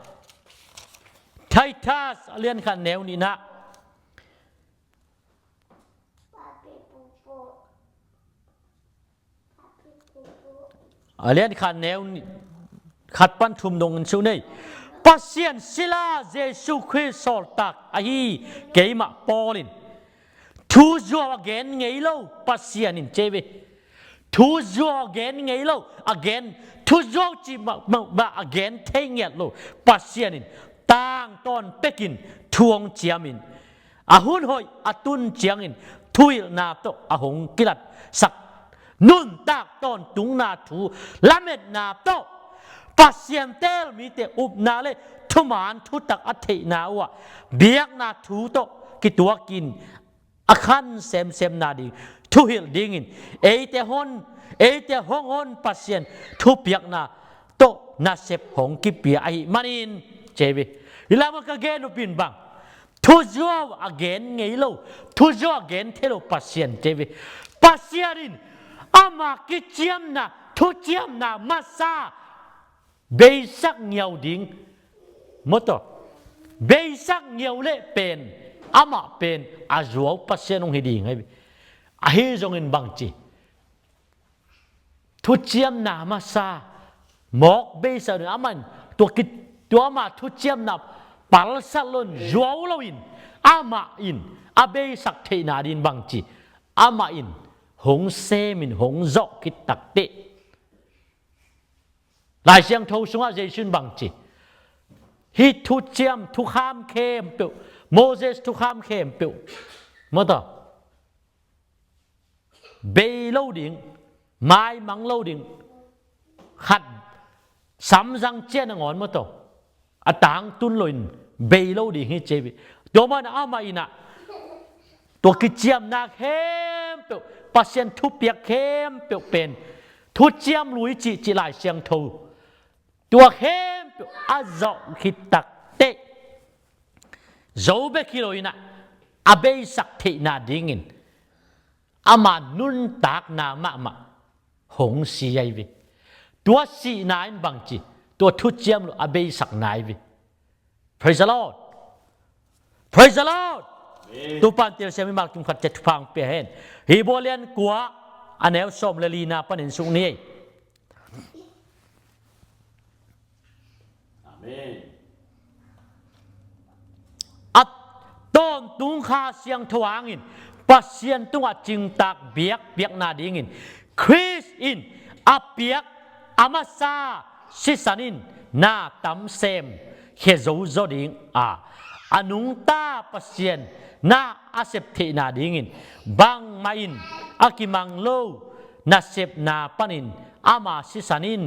Titus a lian khat neu nihna. A lian khat neu ni, khat pan thum dong in suk ni. Pasian sila Jesu Khrist sawltak ahi keimah Paul in, thuzuau a gen ngei lo Pasian in, ci hi ve. Thuzuau a gen ngei lo, a gen, thuzuau cih mah, mah, mah a gen thei ngiat lo Pasian in tangtawn pekin thu hong ciamin, a hun hoih a tun ciangin thuhilhna tawh a hong kilatsak nuntak tawntungna thu lametna tawh Pasian teel mite upna le thuman thutak a theihna uh ah biakna thu tawh kituakin a khan semsemna ding, thuhilh dingin eite hon, eite hong hon Pasian thupiakna tawh nasep hong kipia ahih manin, ci hi ve. Hi lai mah ka gen uh pen bang, thuzuau a gen ngei lo, thuzuau a gen thei lo Pasian, ci hi ve. Pasian in ama kiciamna, thuciamna masa beisak ngiau ding, maw taw, beisak ngiau leh pen, amah pen a zuau Pasian hong hi ding ahi ve. Ahi zongin bangci, thuciamna masa mawk beisak ding, amah in tua ki, tua ama thuciamna palsat lo-in, zuau lo-in, amah in a beisak theihna ding bangci, amah in hong semin hong zawh khit takteh, Lai Siangtho sungah Jesu in bangci, hih thuciam, thukham khempeuh, Moses thukham khempeuh, maw taw, bei lo ding, maimang lo ding, khat samzang ciang nangawn, maw taw, a tangtun lo-in bei lo ding hi, ci hi ve. Tua manin amah in ah tua kiciamna khempeuh, Pasian thupiak khempeuh pen Thuciam Lui cihcih Lai Siangtho, tua khempeuh a zawh khit takteh, zo bek hi lo in ah, a beisak theihna dingin ama nuntakna mahmah hong si ahi ve. Tua sihna in bangci, tua Thuciam Lui a beisakna ahi ve. Praise the Lord. Praise the Lord. Amen. Topa'n telsiam mimal kim khat ciat thupha hong pia hen. Hebru lian kua, a neu sawm le lina panin suk ni ei. Amen. A tawntung Kha Siangtho hangin Pasian tungah cingtak biakpiakna dingin Khrist in a piak a masa sisan in na tam sem khia zo zaw ding a, a nungta Pasian na a sep theihna dingin bangmah in a kimang lo nasepna panin ama sisan in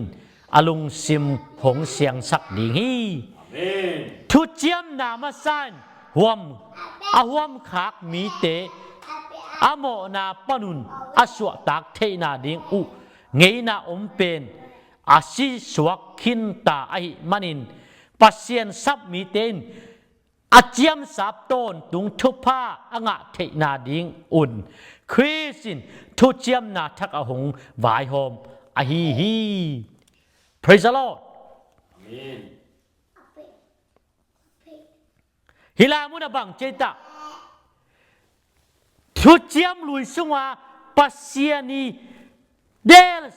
a lungsim hong siangsak ding hi. Amen. Thuciamna masa in huam, a huamkhak mite a mawhna panun a suahtak theihna ding uh ngeina om pen a sisuak khinta ahih manin Pasian sap mite in a ciamsap tawntung thupha a ngah theihna ding un Khrist in thuciamna thak a hong vaihawm ahi hi. Praise the Lord. Amen. Hih lai munah bang ci ei ta? Thuciam Lui sunga Pasian i del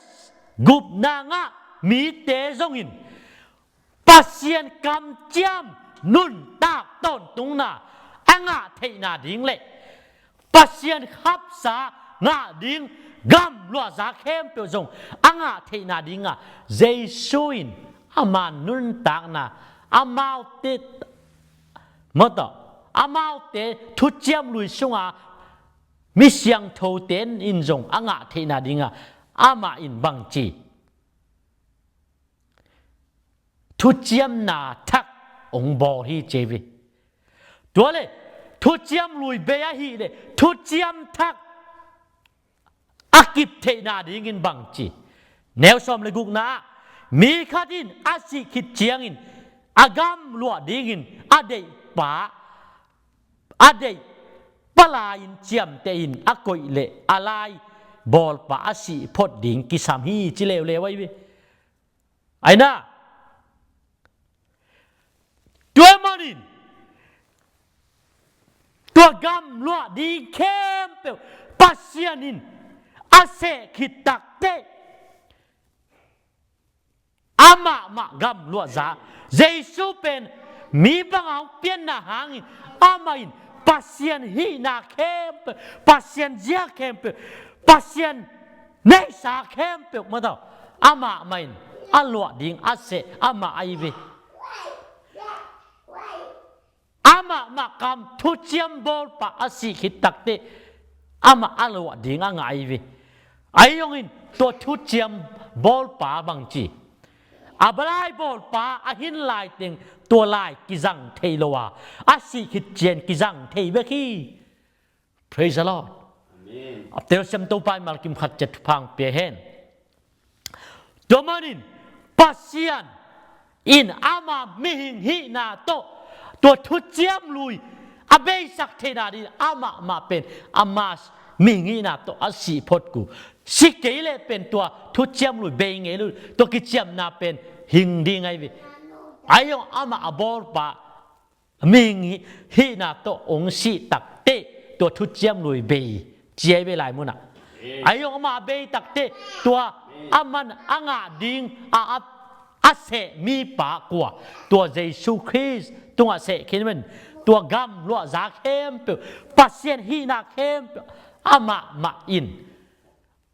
gupna ngah mite zongin Pasian kamciam nuntak tawntungna a ngah theihna ding le Pasian khapsa ngah ding gamluahza khempeuh zong a ngah theihna dinga Jesu in ama nuntakna, amaute, mawtaw, amaute Thuciam Lui sunga mi siangthote in zong a ngah theihna dinga amah in bangci thuciamna thak hong bawl hi ci ei ve. Tua le Thuciam Lui bei ahih le thuciam thak a kip theihna dingin bangci, neu sawm le gukna ah mi khat in a sih khit ciangin a gamluah dingin a deihpa, a deih palai in ciamteh in a koih le a lai bawlpa a sih phot ding kisam hi ci leuleu ahi ve. Aina, tua manin tua gamluah ding khempeuh Pasian in a seh khit takteh amah mah gamluahza, Jesu pen mi banga hong pianna hangin amah in Pasian hihna khempeuh, Pasian zia khempeuh, Pasian neihsa khempeuh mataw, amah mah in a luah ding a seh amah ahi ve. Amah mah kam thuciam bawlpa a sih khit takteh amah a luah ding a ngah ahi ve. Ahi zongin tua thuciam bawlpa bangci, a lai bawlpa a hin laiteng tua lai kizang thei lo a, a sih khit ciang kizang thei bek hi. Praise the Lord. Amen. A telsiam Topa in malkim khat ciat thupha hong pia hen. Tua manin Pasian in ama mihing hihna tawh tua thuciam lui a beisak theihna ding amah mah pen ama mihing hihna tawh a sih phot uh. Si kei leh pen tua thuciam lui bei ngei lo, tua kiciamna pen hing ding ahi ve. Ahi zong amah a bawlpa mihing hihna tawh hong sih takteh tua thuciam lui bei ci ahi ve lai munah. Ahi zong amah bei takteh tua aman a ngah ding a, a, a seh mipa kua, tua Jesu Khrist tungah seh khin men, tua gamluahza khempeuh, Pasian hihna khempeuh amah mah in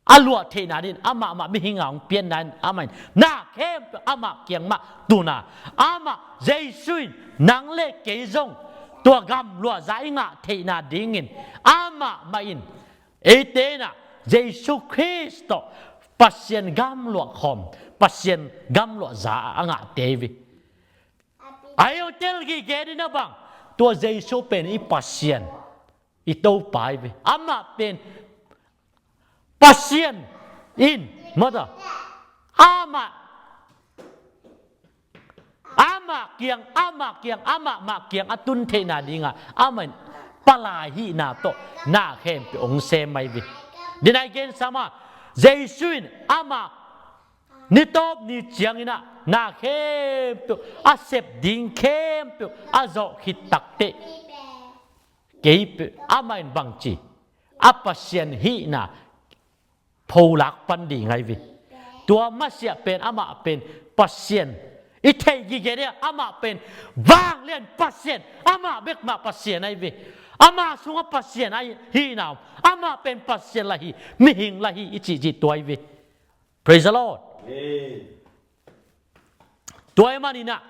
a luah theihna ding amah mah mihing a hong pianna in amah in na khempeuh amah kiang mah tuna, amah Jesu in nang le kei zong tua gamluahza i ngah theihna dingin amah mah in eite in ah Jesu Khrist tawh Pasian gamluah khawm, Pasian gamluahza a ngahte hi ve. Ahi zong tel gige ding a bang, tua Jesu pen i Pasian, i Topa hi ve. Amah pen Pasian in Mata. Amah, amah kiang, amah kiang, amah mah kiang a tun theihna dingah amah in palai hihna tawh na khempeuh hong sem ahi ve. Dena i gen sam a, Jesu in amah nitawp ni ciangin ah na khempeuh a sep ding khempeuh a zawh khit takteh kei peuh amah in bangci a Pasian hihna pholak pan ding ahi ve. Tua masiah pen amah pen Pasian i theih gige ding a, amah pen vanglian Pasian, amah bek mah Pasian ahi ve. Amah sungah Pasian ahi hihna om, amah pen Pasian lah hi, mihing lah hi i cihcih tua ahi ve. Praise the Lord. Amen. Tua ahih manin ah,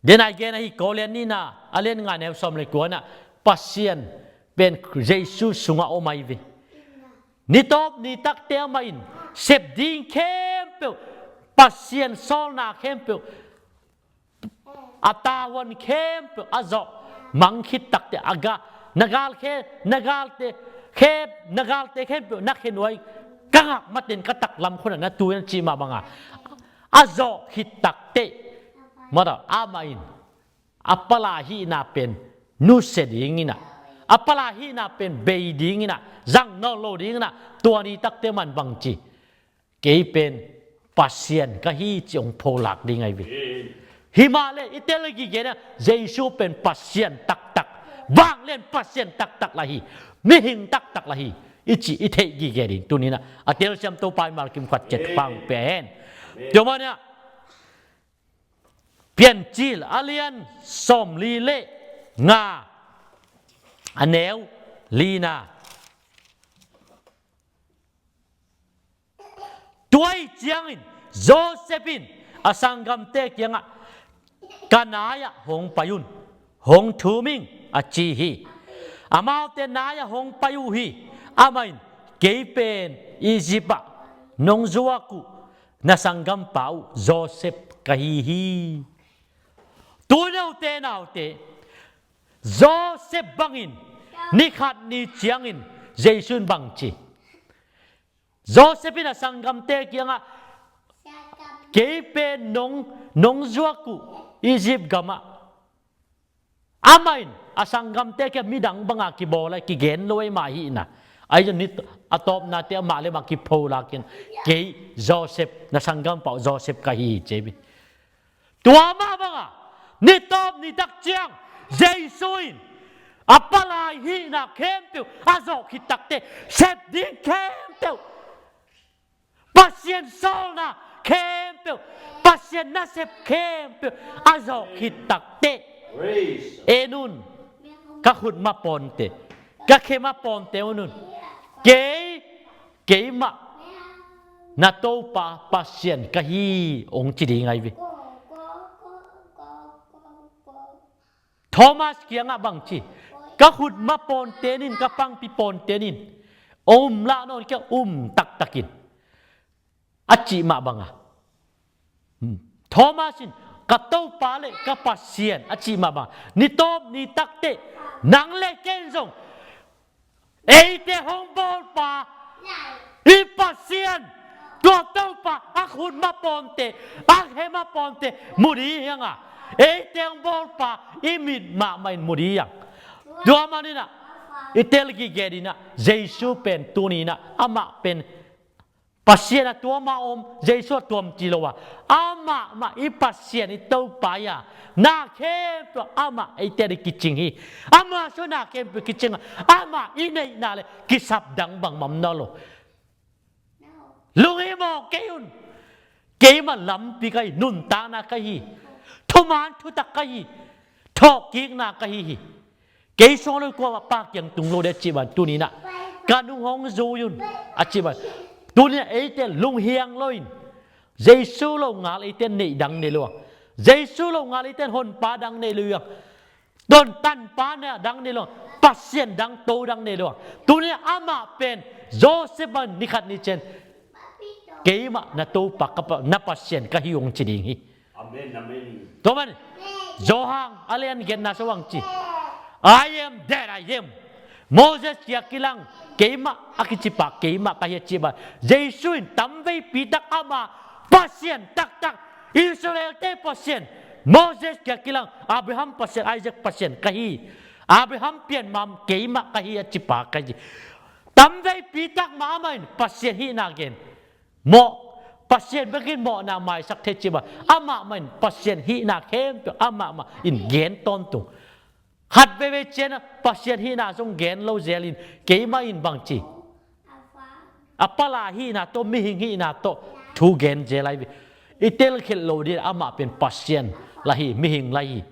dena i gen ahi Korin nihna a lian nga neu sawm le kua-na, Pasian pen Jesu sungah om ahi ve. Nitawp ni takteh amah in sep ding khempeuh, Pasian sawlna khempeuh, a tavuan khempeuh a zawh mang khit takteh a ga, na galte, na galte khe, na galte khempeuh na khe nuai, ka ngak maten ka taklam khun ah na tu in, a cih mah banga a zawh khit takteh, mata amah in a palai hihna pen nusia dingin ah, a palai hihna pen bei dingin ah, zang nawn lo dingin ah, tua ni takteh amah in bangci, kei pen Pasian ka hi ci hong pholak ding ahi ve. Himahleh i tel gige-in ah Jesu pen Pasian taktak, vanglian Pasian taktak lah hi, mihing taktak lah hi i cih i theih gige ding tuni-in ah a telsiam Topa in malkim khat ciat pang pen. Tua manin ah Piancil a lian sawmli le nga, a neu lina. Tua ahih ciangin Josef in a sanggamte kiangah, "Ka nai-ah hong pai un, hong thum ing," a ci hi. Amaute nai-ah hong pai uh hi. Amah in, "Kei pen Egypt-ah nong zuak uh na sanggampa uh Josef ka hi hi." Tu note naute, Josef bangin ni khat ni ciangin Jesu in bangci, Josef in a sanggamte kiangah, "Kei pen nong, nong zuak uh Egypt gamah." Amah in a sanggamte kiang midang banga kibawl a kigen lo ei mah hihna. Ahi zong ni a tawpnate amah le amah kipholak in, "Kei Josef, na sanggampa uh Josef ka hi hi," ci hi. Tua mah banga ni tawp ni tak ciang Jesu in a palai hihna khempeuh a zawh khit takteh, sep ding khempeuh, Pasian sawlna khempeuh, Pasian nasep khempeuh a zawh khit takteh, "En un, ka khut mapawnte, ka khe mapawnte en un. Kei, keimah na Topa Pasian ka hi," hong ci ding ahi ve. Thomas kiangah bangci, "Ka khut mapawnte en in, ka pangpi pawnte en in, hong um lah nawn kei, um taktak in," a cih mah banga, Thomas in, "Ka Topa le ka Pasian," a cih mah banga, ni tawp ni takteh nang le kei in zong eite hong bawlpa i Pasian, tua Topa a khut mapawnte, a khe mapawnte mu ding hi hang a, eite hong bawlpa i mit mahmah in mu ding hi hang. Tua manin ah i tel gige ding ah, Jesu pen tuni-in ah amah pen Pasian a tuam a om, Jesu a tuam ci lo a, amah mah i Pasian, i Topa hi a, na khempeuh amah eite ading kicing hi. Amah sungah na khempeuh kicing a, amah i neihna le kisap dang bangmah om nawn lo. Lunghimawh kei un. Keimah lampi ka hi, nuntakna ka hi, thuman thutak ka hi, thawhkikna ka hi hi. Kei sung lo kuamah Pa kiang tung lo ding a cih bang tuni-in ah, "Ka nung hong zui un," a cih bang. Tuni-in ah eite lunghiang lo in, Jesu lo ngal eite neih dang nei lo hang. Jesu lo ngal eite honpa dang nei lo hang. Don tanpa na dang nei lo hang. Pasian dang to dang nei lo hang. Tuni-in ah amah pen Josef bang ni khat ni ciang, "Keimah na Topa, ka Pa, na Pasian ka hi," hong ci ding hi. Amen, amen. Tua man, Johan a lian giatna sung bangci, "I am that I am." Moses kiang kilang, keimah a kicipa keimah ka hi a cih bang. Jesu in tamveipi tak amah Pasian taktak, Israelte Pasian, Moses kiang kilang Abraham Pasian, Isaac Pasian ka hi. Abraham pianmam keimah ka hi a cipa ka hi. Tamveipi tak mah amah in Pasian hihna gen. Mawh, Pasian bekin mawhna maisak thei cih bang. Amah mah in Pasian hihna khempeuh amah mah in gen tawntung. Khat veivei ciangin Pasian hihna zong gen lo zelin keimah in bangci a pala hihna tawh mihing hihna tawh thu gen zel lai ve. I telkhiat lo ding amah pen Pasian la hi, mihing la hi.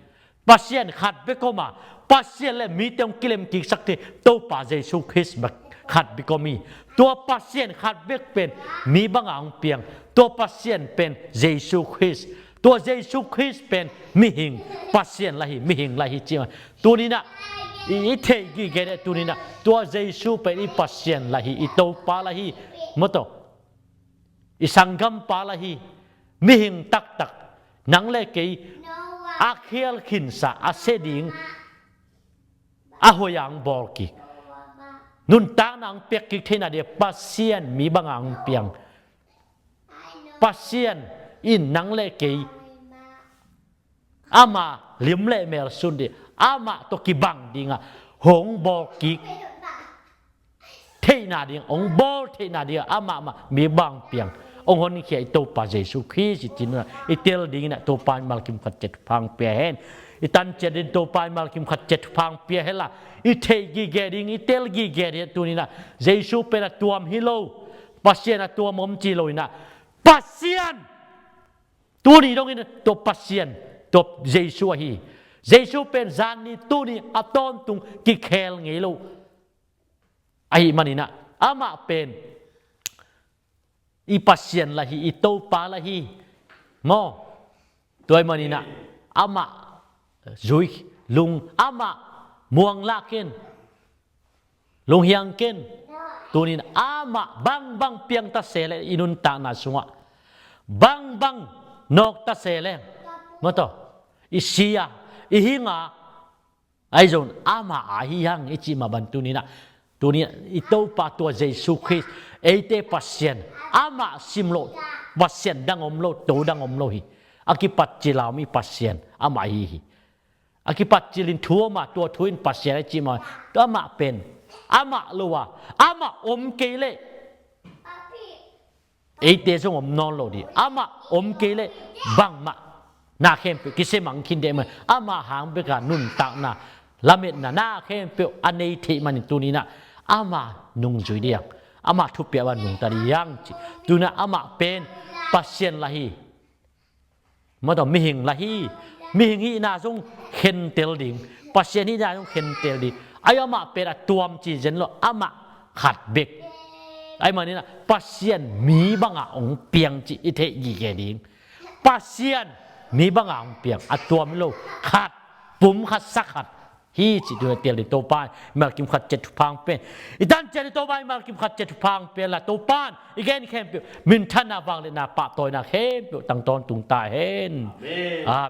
Pasian khat bek om a, Pasian le mite hong kilem kiksak thei Topa Jesu Khrist bek khat bek om hi. Tua Pasian khat bek pen mi banga hong piang. Tua Pasian pen Jesu Khrist. Tua Jesu Khrist pen mihing, Pasian la hi, mihing la hi ci mah. Tuninah i, i theih gige deh tuninah tua Jesu pen i Pasian la hi, i Topa la hi. Maw taw, i sanggampa la hi. Mihing taktak, nang le kei a khial khinsa a se ding a hoih a hong bawl kik, nuntakna hong piak kik theihna ding Pasian mi banga hong piang. Pasian in nang le kei ama lim le mel sun ding, amah tawh kibang dingah hong bawl kik theihna ding, hong bawl theihna ding amah mah mi bang piang, hong honkhia i Topa Jesu Khrist i cinah i tel dinginah Topa in malkim khat ciat thupha hong pia hen. I tan ciat ding Topa in malkim khat ciat thupha hong pia henla, i theih gige ding, i tel gige ding tuninah Jesu pen a tuam hi lo, Pasian a tuam om ci lo inah Pasian tuni dongin tua Pasian, tua Jesu ahi. Jesu pen zan ni tuni a tawntung kikhel ngei lo ahih maninah amah pen i Pasian la hi, i Topa la hi. Maw, tua ahih maninah amah zui lung, amah muang lah ken, lunghiang ken. Tunin amah bangbang piang ta se le i nuntakna sungah bangbang nawk ta se le, maw taw, i si a, i hing a, ahi zong amah a hi hang i cih mah bang tuninah, tuninah i Topa tua Jesu Khrist, eite Pasian, amah sim loh Pasian dang om lo, to dang om lo hi. A kipatcil a om i Pasian amah ahi hi. A kipatcil in thu om a, tua thu in Pasian a cih mah, amah pen amah lo a, amah om kei leh eite zong om nawn lo ding. Amah om kei leh bangmah na khempeuh kisia mang khin deh mah. Amah hang beka nuntakna, lametna na khempeuh a nei theih manin tuninah amah nungzui ding, amah thupiak a nungta ding cih. Tuninah amah pen Pasian la hi. Maw taw, mihing la hi. Mihing hihna zong khentel ding, Pasian hihna zong khentel ding. Ai amah pen a tuam ci zen lo, amah khat bek. Ai maninah Pasian mi banga hong piang cih i theih gige ding. Pasian mi banga hong piang, a tuam hi lo, khat, pum khat, sa khat hi cih tuna tel ding Topa i malkim khat ciat thupha hong pia. I tan ciat ding Topa i malkim khat ciat thupha hong pia la, Topa in i gen khempeuh minthanna, vangliatna, pahtawina khempeuh tang tawntung ta hen. Amen.